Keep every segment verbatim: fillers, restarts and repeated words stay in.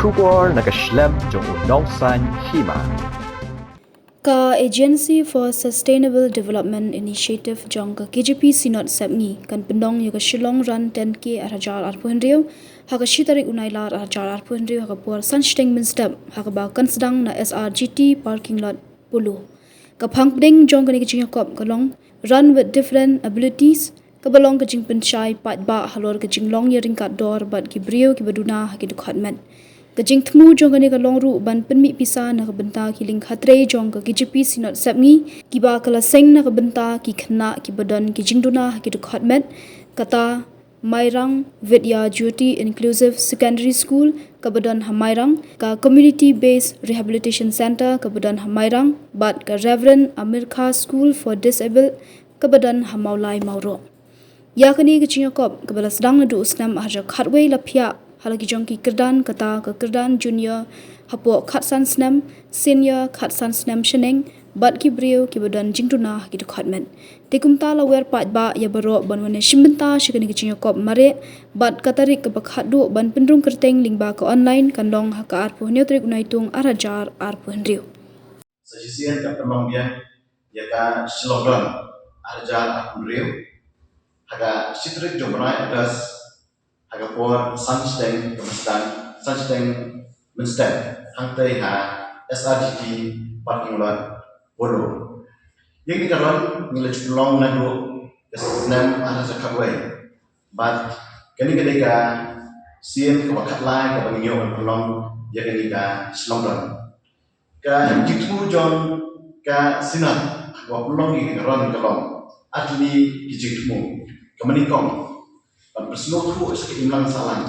Khubor na ka shlem jong u nongsan hima. Ka Agency for Sustainable Development Initiative jong ka K J P Synod Sepngi kan pynlong ïa ka Shillong Run ten K ar hajar arphew hynriew ha ka shi tarik u Nailar ar hajar arphew hynriew ha ka por san shiteng mynstep ha kaba kan sdang na S R G T parking lot Polo. Ka phang pdeng jong kane ka jingïakop ka long Run with Different Abilities, kaba long ka jingpynshai paidbah halor ka jinglong ïa ryngkat dor bad ki briew kiba duna ha ki dkhot met. Ka jingthmu jong kane ka long ruh ban pynmih pisa na ka bynta ki lyngkha trei jong ka K J P Synod Sepngi, kiba ka la seng na ka bynta ki khynnah kiba don ki jingduna ha ki dkhot met, kata Mairang Vidya Jyoti Inclusive Secondary School kaba don ha Mairang, ka Community Based Rehabilitation Centre kaba don ha Mairang, bad ka Reverend Amir Khan School for Disabled kaba don ha Mawlai Mawroh. Ïa kane ka jingïakop kaba la sdang naduh u snem ar hajar khatwei la phiah ha la ki jong ki kyrdan, kata ka kyrdan junior hapoh khatsan snem, senior khatsan snem shaneng, bad ki briew kiba don jingduna ha ki dkhot met. Te kumta la wer paidbah ïa baroh ban wan ïashim bynta sha kane ka jingïakop mareh, bad ka tarik kaba khatduh ban pynrung kyrteng lyngba ka online kan long ha ka arphew hynñiew tarik u Naitung ar hajar arphew hynriew. Sa shisien ka pynlong biang ïa ka Shillong Run ar hajar arphew hynriew ha ka shi tarik jong u bnai August ha ka por san shiteng ka mynstep, san shiteng mynstep, hangtei ha S R G T parking lot Polo. Ïa kane ka run ngi la ju pynlong naduh ka snem ar hajar khatwei. Bad kane ka dei ka sien kaba khatlai kaba ngi ïoh ban pynlong ïa kane ka Shillong Run. Ka jingthmu jong ka Synod ha kaba pynlong ïa ka run ka long ar tylli ki jingthmu. Kaba nyngkong, ban pynsngewthuh sha ka imlang sahlang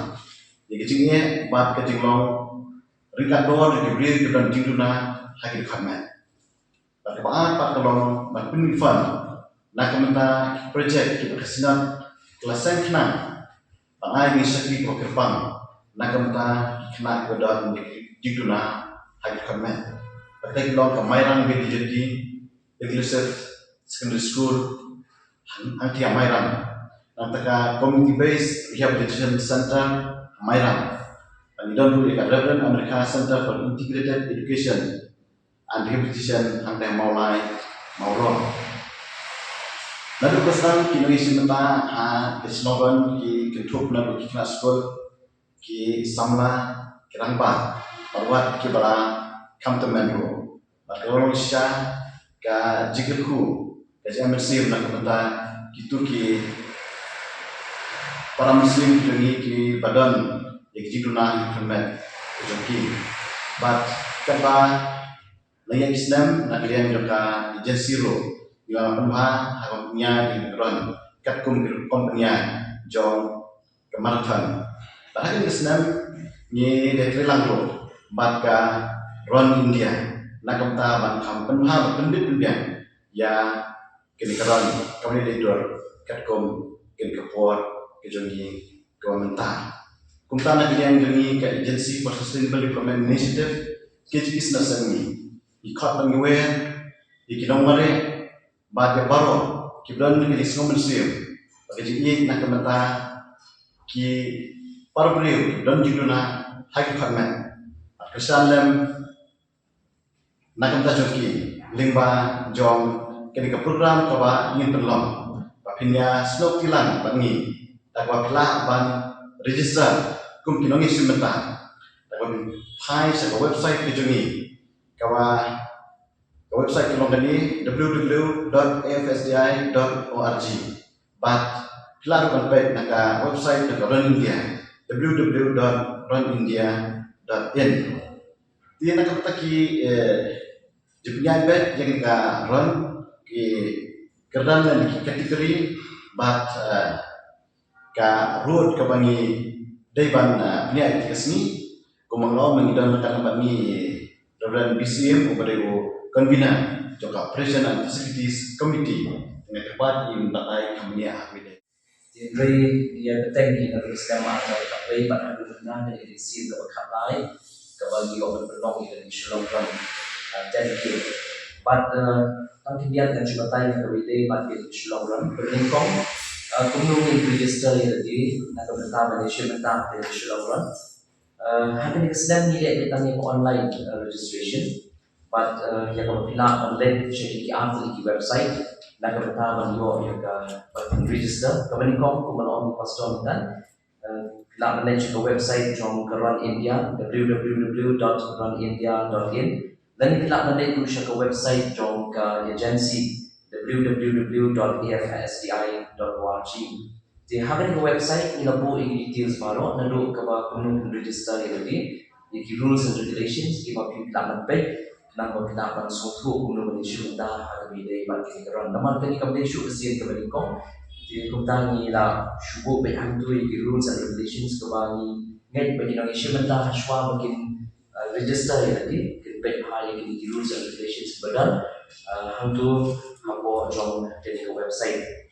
ïa ka jingeh bad ka jinglong ryngkat dor jong ki briew kiba don jingduna ha ki dkhot met. Bad kaba ar pat ka long ban pynmih fund na ka bynta ki projek kiba ka Synod ka la seng khnang ban ai ïa ka shakri kaba kyrpang na ka bynta ki khynnah kiba don jingduna ha ki dkhot met. Bad kata ki long ka Mairang Vidya Jyoti Inclusive Secondary School, hang, hangtei ha Mairang. Nangta ka Community Based Rehabilitation Center ha Mairang. Bad ngi don ruh ïa ka Reverend Amir Khan Center for Integrated Education and Rehabilitation hangtei ha Mawlai Mawroh. Naduh ba sdang ki nongïashim bynta ha ka Shillong Run ki kynthup naduh ki khynnah skul, ki samla, ki rangbah, bad wat kiba la kham tymmen ruh. Bad ka long shisha ka jingkyrkhu, ka jingmynsiem na ka bynta kito ki para mynsiem jong ngi kiba don ïa ki jingduna ha ki dkhot met jong ki. Bad katba la ïaid ki snem na ka liang jong ka agency ruh ngi la pynbha ha ka pynïaid jong ka run katkum ki rukom pynïaid jong ka marathon. Bad ha kane ka snem ngi la trei lang ruh bad ka Run India na ka bynta ban kham pynbha bad pynbit pynbiang ïa kane ka run kaba ngi la dur katkum kane ka por ka jong ngi kaba mynta. Kumta na ka liang jong ngi ka Agency for Sustainable Development Initiative, K J P Synod Sepngi, ngi khot ban ngi wer ïa ki nongmareh bad ïa baroh kiba don ka jingsngew mynsiem bad ka jingïeit na ka bynta ki para briew kiba don jingduna ha ki dkhot met. Bad kyrshan lem na ka bynta jong ki lyngba jong kane ka program kaba ngin pynlong. Ba phin ïa snoh kti lang bad ngi da kaba phi lah ban register kum ki nongïashim bynta, da kaba phin phai sha ka website ka jong ngi, kaba ka website ka long kane, W W W dot A F S D I dot org. Bad phi lah ruh ban peit na ka website na ka Run India, W W W dot run india dot in. Te na ka bynta ki, eh, jingpynïaid beit ïa ka run, ki kyrdan lem ki category bad, eh, ka road kaba ngi dei ban, eh, pynïaid ïa ka sngi. Kumba nga la ong, ngi don ryngkat bad ngi Reverend B C M uba dei u convener jong ka Operation and Facilities Committee. Nga kyrpad ïa i ban batai kham bniah ha kaba ïadei. Hynrei ïa ka teng ïa ka snem ar hajar khatwei bad haduh mynta ka dei ka sien kaba khatlai kaba ngi ïoh ban pynlong ïa ka Shillong Run, ah, ten K. Bad, ah, tang khyndiat ngan shu batai ïa kaba ïadei bad ka Shillong Run. Kaba nyngkong, ah, kumno ngin register ïa lade na ka bynta ban ïashim bynta ïa ka Shillong Run. Uh, ha kane ka snem ngi leh beit tang ïa ka online uh, registration. Bad uh, ïa kaba phi lah ban leit sha ki ar tylli ki website na ka bynta ban ïoh ïa ka ban register. Kaba nyngkong kumba la ong i Pastor mynta, uh, phi lah ban leit sha ka website jong ka Run India, www.runindia.in. Lane phi lah ban leit ruh sha ka website jong ka agency, www.afsdi.org. Te ha kane ka website ngi la buh ïa ki details baroh, naduh kaba kumno phin register ïa lade, ïa ki rules and regulations kiba phi lah ban peit, khnang ba phi lah ban sngewthuh kumno ban ïashim bynta ha kaba ïadei bad kane ka run. Namar kane kam dei shuh ka sien kaba nyngkong. Te kumta ngi la shu buh beit hangto ïa ki rules and regulations kaba ngi ngeit ba ki nongïashim bynta hashwa ba kin uh, register ïa lade, kin peit bha ïa kine ki rules and regulations ba don, uh, hangto hapoh jong kane ka website.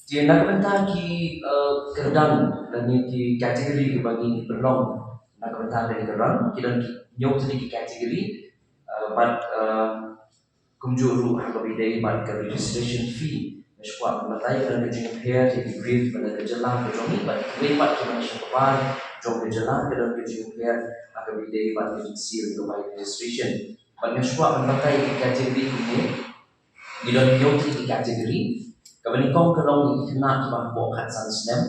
Te na ka bynta ki uh, kyrdan lane ki category kiba ngi pynlong na ka bynta kane ka run, ki don ki hynñiew tylli ki category, uh, bad uh, kumjuh ruh ha kaba ïadei bad ka registration fee. Nga sngewkwah ban batai ka don ka jingpher ïa ki briew ba na ka jylla ka jong ngi bad kiwei pat kiba na sha kawei jong ka jylla ka don ka jingpher ha kaba ïadei bad ka jingsiew kaba registration. Bad nga sngewkwah ban batai ka category kine. Ngi don hynñiew tylli ki category. Kaba nyngkong ka long ïa ki khynnah kiba hapoh khatsan snem.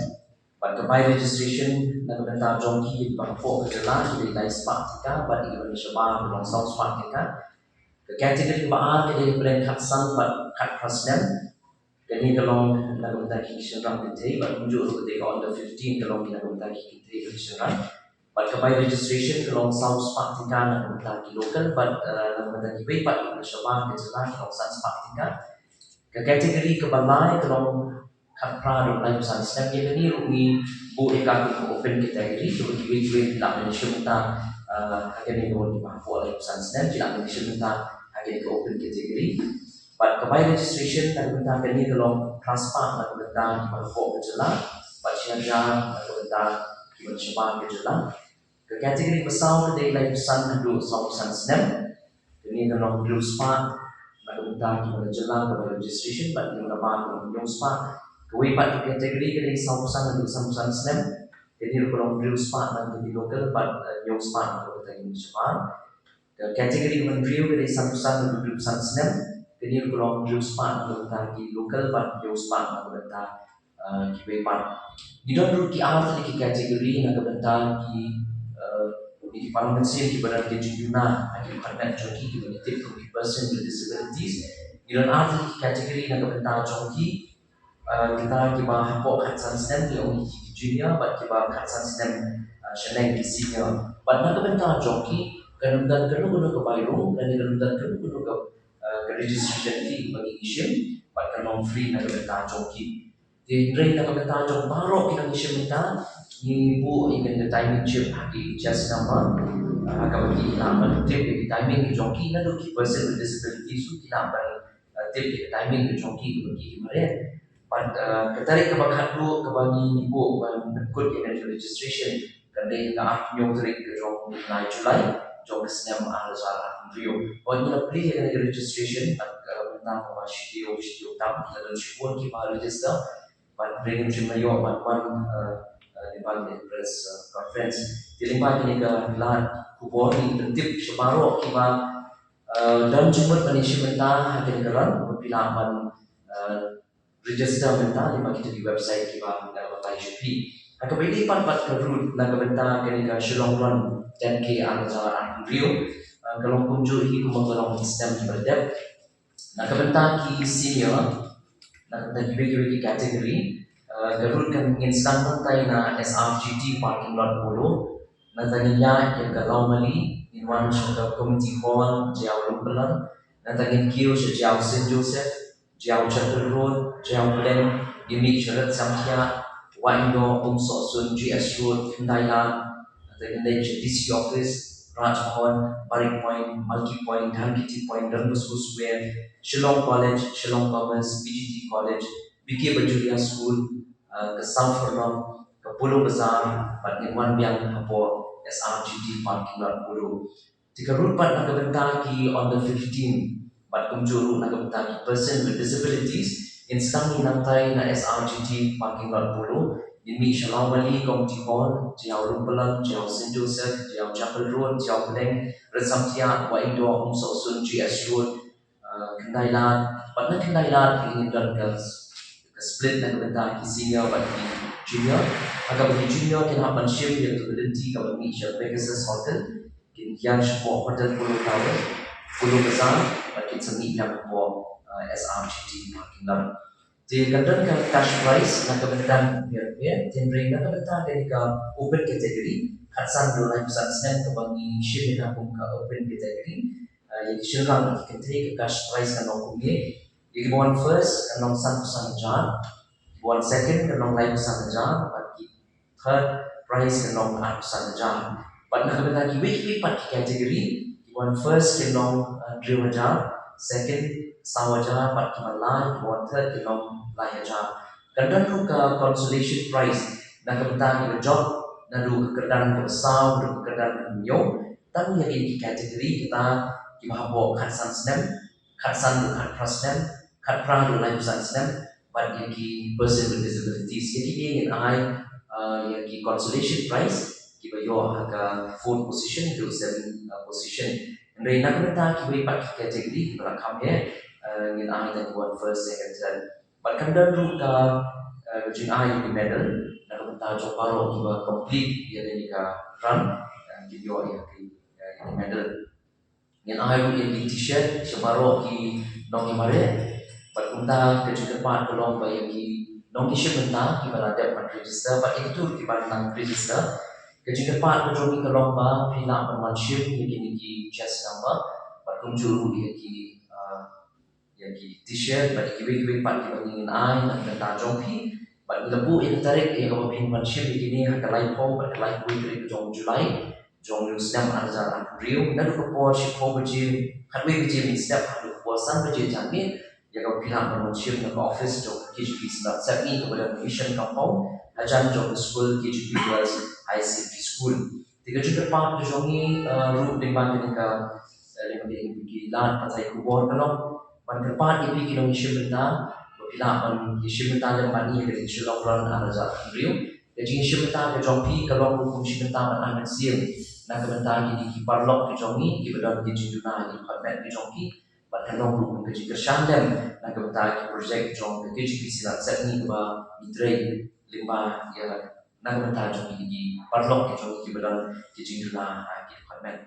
Bad ka bai registration na ka bynta jong ki kiba hapoh ka jylla ki dei lai spah tyngka bad kiba na shabar ka long saw spah tyngka. Ka category ba ar ka dei pdeng khatsan bad khatphra snem. Kane ka long na ka bynta ki shynrang kynthei bad kumjuh ruh ka dei ka under fifteen ka long na ka bynta ki kynthei bad ki shynrang. Bad ka bai registration ka long saw spah tyngka na ka bynta ki local bad uh, na ka bynta kiwei pat kiba na shabar ka jylla ka long san spah tyngka. Ka category kaba lai ka long khatphra haduh laiphew san snem. Ïa kane ruh ngi buh ïa ka kum ka open category, kaba kiwei kiwei ki lah ban ïashim bynta, uh, ha kane ka, kiba hapoh laiphew san snem ki lah ban ïashim bynta ha kane ka open category. Bad ka bai registration na ka bynta kane ka long phra spah na ka bynta kiba hapoh ka jylla bad shi hajar na ka bynta kiba na shabar ka jylla. Ka category ba saw ka dei laiphew san haduh sawphew san snem. Kane ka long hynriew spah na ka bynta kiba na jylla kaba registration bad kane ka ba ka long hynñiew spah. Kawei pat ka category ka dei sawphew san haduh sanphew san snem. Kane ruh ka long hynriew spah na ka bynta ki local bad uh, hynñiew spah na ka bynta kiba na shabar. Ka category kaba hynriew ka dei sanphew san haduh hynriewphew san snem. Kane ruh ka long hynriew spah na ka bynta ki local bad hynñiew spah na ka bynta uh, kiwei pat. Ngi don ruh ki ar tylli ki category na ka bynta ki uh, ki para mynsiem kiba don ki jingduna ha ki department jong ki kiba ngi tip kum ki person with disabilities. Ngi don ar tylli ki category na ka bynta jong ki. Uh, kita kiba hapoh khatsan snem ngi ong ki junior bad kiba khatsan snem uh, shaneng ki senior. Bad na ka bynta jong ki kan ym don kano kano ka bai rung lane kan ym don kano kano ka uh, ka registration fee ba ngi shim bad kan long free na ka bynta jong ki. Te hynrei na ka bynta jong baroh ki nongïashim bynta ngi buh ïa ka timing chip ha ki chest number, uh, ha kaba ki lah ban tip ïa ki timing jong ki naduh ki person with disability ruh ki lah ban uh, tip ïa ka timing jong ki kaba ki mareh. Bad uh, ka tarik kaba khatduh kaba ngi buh ban pynkut ïa ka registration ka dei ka arphew tarik ka jong u bnai July jong ka snem ar hajar arphew hynriew. Bad ngi la plie ïa ka registration bad ka bynta kaba shisha shisha tam la don shibun kiba register. Bad hynrei ngim shym la ïoh ban wan uh, uh, lyngba ka press uh, conference. Te lyngba kane ka lad khubor ngi pyntip sha baroh kiba uh, don jingmut ban ïashim bynta ha kane ka run ba phi lah ban uh, register mynta lyngba kita ki website kiba nga la batai sha phi. Ha kaba ïadei pat bad ka route na ka bynta kane ka Shillong Run ten K ar hajar arphew hynriew, uh, ka long kumjuh hi kumba ka long ha ki snem kiba la dep. Na ka bynta ki senior, na ka bynta kiwei kiwei ki category, uh, ka route kan ngin sdang nangtai na S R G T parking lot Polo. Nangta ngin ïaid ïa ka Lawmali, ngin wan sha ka Community Hall Jaïaw Lumpilang. Nangta ngin kiew sha Jaïaw Saint Joseph, Jaïaw Chapel Road, Jaïaw Pdeng, ngin mih sha Rep Samthiah, Wahingdoh, Umsohsun, G S Road, Khyndai Lad. Nangta ngin leit sha D C Office, Raj Bhawan, Barik Point, Malki Point, Dhankheti Point, Don Bosco Square, Shillong College, Shillong Commerce, P G T College, B K Bajoria School, uh, ka South Furlong, ka Polo Bazaar, bad ngin wan biang hapoh S R G T parking lot Polo. Te ka route pat na ka bynta ki under fifteen bad kumjuh ruh na ka bynta ki person with disabilities, ngin sdang hi nangtai na S R G T parking lot Polo. Ngin mih sha Lawmali Community Hall, Jaiaw Lumpalang, Jaiaw Saint Joseph, Jaiaw Chapel Road, Jaiaw Pdeng, Rynsam Thiah, Wahingdoh, Umsohsun, G S Road, uh, Khyndai Lad, bad na Khyndai Lad ngin don ka, ka split na ka bynta ki senior bad ki junior. Ha kaba ki junior kin hap ban shim ïa ka lynti kaba mih sha Pegasus Hotel, kin ïaid shapoh Hotel Polo Tower, Polo Bazaar, bad kin sa mih hapoh, uh, S R G T parking lot. Te kan don ka cash prize na ka bynta pher pher, te hynrei na ka bynta kane ka open category, khatsan haduh laiphew san snem kaba ngi shim ïa ka kum ka open category, uh, ïa ki shynrang ki kynthei, ka cash prize kan long kumne. Ïa kiba wan first kan long sanphew san hajar, kiba wan second kan long laiphew san hajar, bad ki third prize kan long arphew san hajar. Bad na ka bynta kiwei kiwei pat ki category, kiba wan first kan long, uh, hynriew hajar, second saw hajar, bad kiba lai, kiba wan third kan long lai hajar. Kan don ruh ka consolation prize na ka bynta kiba jop naduh ka kyrdan kaba saw haduh ka kyrdan kaba hynñiew, tang ïa kine ki category kita kiba hapoh khatsan snem, khatsan haduh khatphra snem, khatphra haduh laiphew san snem, bad ïa ki person with disabilities. Ïa kine ngin ai, uh, ïa ki consolation prize kiba ïoh ha ka fourth position haduh seventh, uh, position. Hynrei na ka bynta kiwei pat ki category kiba la kham heh, uh, ngin ai tang kiba wan first, second, third. Bad kan don ruh ka, uh, ka jingai ïa ki medal na ka bynta jong baroh kiba complete ïa kane ka run, uh, kin ïoh ïa ki, uh, ïa ki medal. Ngin ai ruh ïa ki t-shirt sha baroh ki nongïamareh. Bad kumta ka jingkyrpad ka long ba ïa ki nongïashim bynta kiba la dep ban register bad ïa kito ruh kiba nang register, ka jingkyrpad ka jong ngi ka long ba phi lah ban wan shim ïa kine ki chest number bad kumjuh ruh ïa ki, uh, ïa ki t-shirt bad ïa kiwei kiwei pat kiba ngi ngin ai na ka bynta jong phi. Bad ngi la buh ïa ka tarik ïa kaba phin wan shim ïa kine ha ka laiphew bad ka laiphew tarik ka jong u July jong u snem ar hajar arphew hynriew, naduh ka por shiphew baje, khatwei baje mynstep haduh ka por san baje janmiet, ïa kaba phi lah ban wan shim na ka office jong ka K J P Synod Sepngi kaba don ha Mission Compound, hajan jong ka skul K J P Girls Higher Secondary School. Te ka jingkyrpad ka jong ngi, uh, ruh lyngba kane ka, uh, lyngba kane ka lad pathai khubor ka long ban kyrpad ïa phi ki nongïashim bynta ba phi lah ban ïashim bynta lem bad ngi ha kane ka Shillong Run ar hajar arphew hynriew. Ka jingïashim bynta ka jong phi ka long ruh kum shim bynta ban ai mynsiem na ka bynta kine ki paralok ki jong ngi kiba don ki jingduna ïa ki department ki jong ki, bad ka long ruh kum ka jingkyrshan lem na ka bynta ki projek jong ka K J P Synod Sepngi kaba ngi trei lyngba ïa na ka bynta jong kine ki paralok ki jong ngi kiba don ki jingduna, ah, ki department.